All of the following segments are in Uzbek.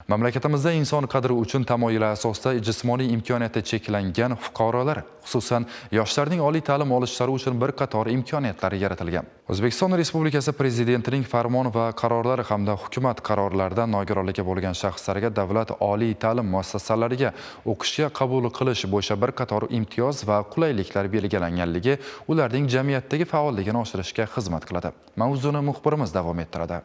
Mamlakatimizda inson qadri uchun tamoyili asosida jismoniy imkoniyati cheklangan fuqarolar, xususan, yoshlarning oliy ta'lim olishlari uchun bir qator imkoniyatlar yaratilgan. O'zbekiston Respublikasi Prezidentining farmon va qarorlari hamda hukumat qarorlarida nogironligi bo'lgan shaxslarga davlat oliy ta'lim muassasalariga o'qishga qabul qilish bo'yicha bir qator imtiyoz va qulayliklar belgilanganligi ularning jamiyatdagi faolligini oshirishga xizmat qiladi. Mavzuni muxbirimiz davom ettiradi.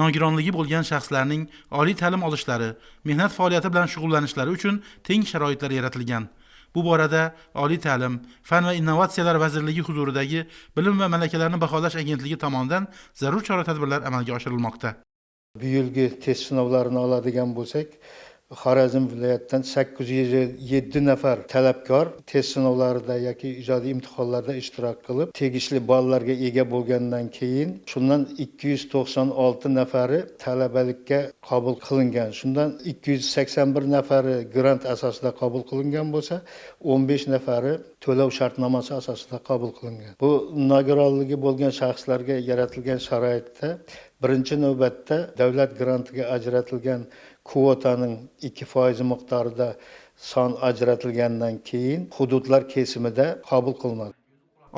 Nogironligi bo'lgan shaxslarning oliy ta'lim olishlari, mehnat faoliyati bilan shug'ullanishlari uchun teng sharoitlar yaratilgan. Bu borada Oliy ta'lim, fan va innovatsiyalar vazirligi huzuridagi Bilim va malakalarni baholash agentligi tomonidan zarur chora-tadbirlar amalga oshirilmoqda. Bu yilgi test sinovlarini oladigan bo'lsak, Xorazm viloyatidan 807 nafar talabgor test sinovlarida yoki ijodiy imtihonlarda ishtirok qilib, tegishli ballarga ega bo'lgandan keyin shundan 296 nafari talabalikka qabul qilingan. Shundan 281 nafari grant asosida qabul qilingan bo'lsa, 15 nafari to'lov shartnomasi asosida qabul qilingan. Bu nogironligi bo'lgan shaxslarga yaratilgan sharoitda birinchi navbatda davlat grantiga ajratilgan kvotaning 2% miqdorida son ajratilgandan keyin hududlar kesimida qabul qilinadi.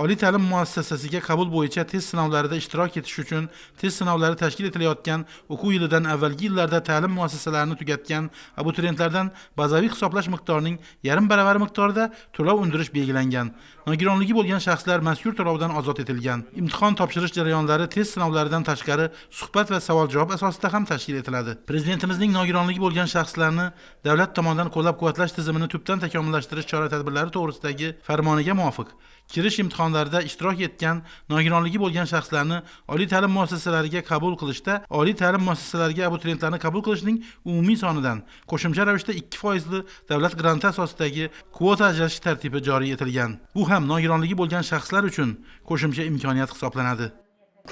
Oliy ta'lim muassasasiga qabul bo'yicha test sinovlarida ishtirok etish uchun test sinovlari tashkil etilayotgan o'quv yilidan avvalgi yillarda ta'lim muassasalarini tugatgan abituriyentlardan bazaviy hisoblash miqdorining yarim baravari miqdorida to'lov undirish belgilangan. Nogironligi bo'lgan shaxslar mazkur to'lovdan ozod etilgan. Imtihon topshirish jarayonlari test sinovlaridan tashqari suhbat va savol-javob asosida ham tashkil etiladi. Prezidentimizning nogironligi bo'lgan shaxslarni davlat tomonidan qo'llab-quvvatlash tizimini tubdan takomillashtirish chora-tadbirlari to'g'risidagi farmoniga muvofiq kirish imtihonlarida ishtirok etgan nogironligi bo'lgan shaxslarni oliy ta'lim muassasalariga qabul qilishda oliy ta'lim muassasalariga abituriyentlarni qabul qilishning umumiy sonidan qo'shimcha ravishda 2 foizli davlat granti asosidagi kvota ajratish tartibi joriy etilgan. Bu ham nogironligi bo'lgan shaxslar uchun qo'shimcha imkoniyat hisoblanadi.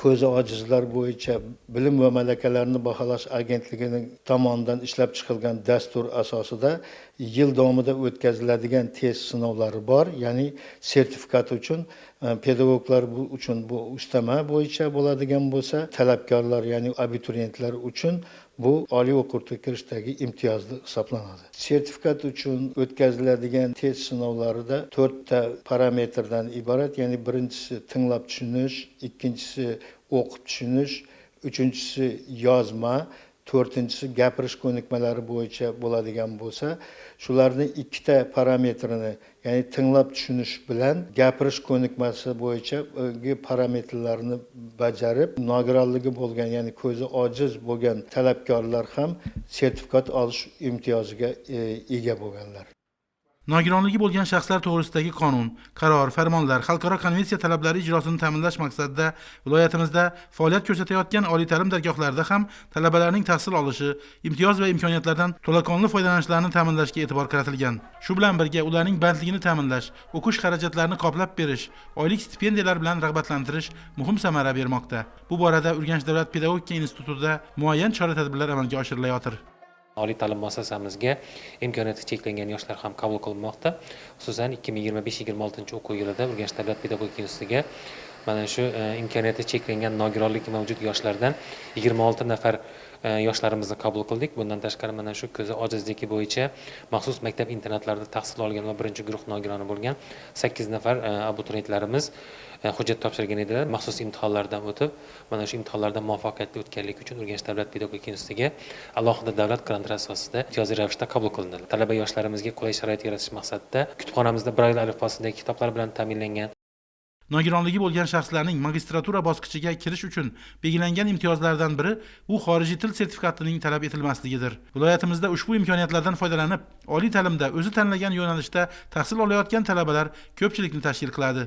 Ko'zi ojizlar bo'yicha Bilim va malakalarni baholash agentligining tomonidan ishlab chiqilgan dastur asosida yil davomida o'tkaziladigan test sinovlari bor, ya'ni sertifikat uchun pedagoglar bu uchun bu ustama bo'yicha bo'ladigan bo'lsa, talabgorlar, ya'ni abituriyentlar uchun bu oliy o'quv yurtiga kirishdagi imtiyozli hisoblanadi. Sertifikat uchun o'tkaziladigan test sinovlarida to'rtta parametrdan iborat, ya'ni birinchisi tinglab tushunish, ikkinchisi o'qib tushunish, uchinchisi yozma, to'rtinchisi gapirish ko'nikmalari bo'yicha bo'ladigan bo'lsa, shularni ikkita parametrini, ya'ni tinglab tushunish bilan gapirish ko'nikmasi bo'yicha parametrlarni bajarib, nogironligi bo'lgan, ya'ni ko'zi ojiz bo'lgan talabgorlar ham sertifikat olish imtiyoziga ega bo'lganlar. Nogironligi bo'lgan shaxslar to'g'risidagi qonun, qaror, farmonlar, xalqaro konvensiya talablari ijrosini ta'minlash maqsadida viloyatimizda faoliyat ko'rsatayotgan oliy ta'lim dargohlarida ham talabalarning tahsil olishi, imtiyoz va imkoniyatlardan to'laqonli foydalanishlarini ta'minlashga e'tibor qaratilgan. Shu bilan birga ularning bandligini ta'minlash, o'qish xarajatlarini qoplab berish, oylik stipendiyalar bilan rag'batlantirish muhim samara bermoqda. Bu borada Urganch davlat pedagogika institutida muayyan chora-tadbirlar amalga oshirilayotir. Oliy ta'lim muassasamizga imkoniyati cheklangan yoshlar ham qabul qilinmoqda. Xususan, 2025-26 o'quv yilida Urganch davlat pedagogika institutiga mana shu imkoniyati cheklangan, nogironligi mavjud yoshlardan 26 nafar yoshlarimizni qabul qildik. Bundan tashqari, mana shu ko'zi ojizligi bo'yicha maxsus maktab internatlarida tahsil olgan va birinchi guruh nogironi bo'lgan 8 nafar abituriyentlarimiz hujjat topshirgan edilar. Maxsus imtihonlardan o'tib, mana shu imtihonlardan muvaffaqiyatli o'tganligi uchun Urganch davlat pedagogika institutiga alohida davlat grantlari asosida imtiyozli ravishda qabul qilindilar. Talaba yoshlarimizga qulay sharoit yaratish maqsadida kutubxonamizda Brayl alifbosidagi kitoblar bilan ta'minlangan. Nogironligi bo'lgan shaxslarning magistratura bosqichiga kirish uchun belgilangan imtiyozlardan biri bu xorijiy til sertifikatining talab etilmasligidir. Viloyatimizda ushbu imkoniyatlardan foydalanib, oliy ta'limda o'zi tanlagan yo'nalishda tahsil olayotgan talabalar ko'pchilikni tashkil qiladi.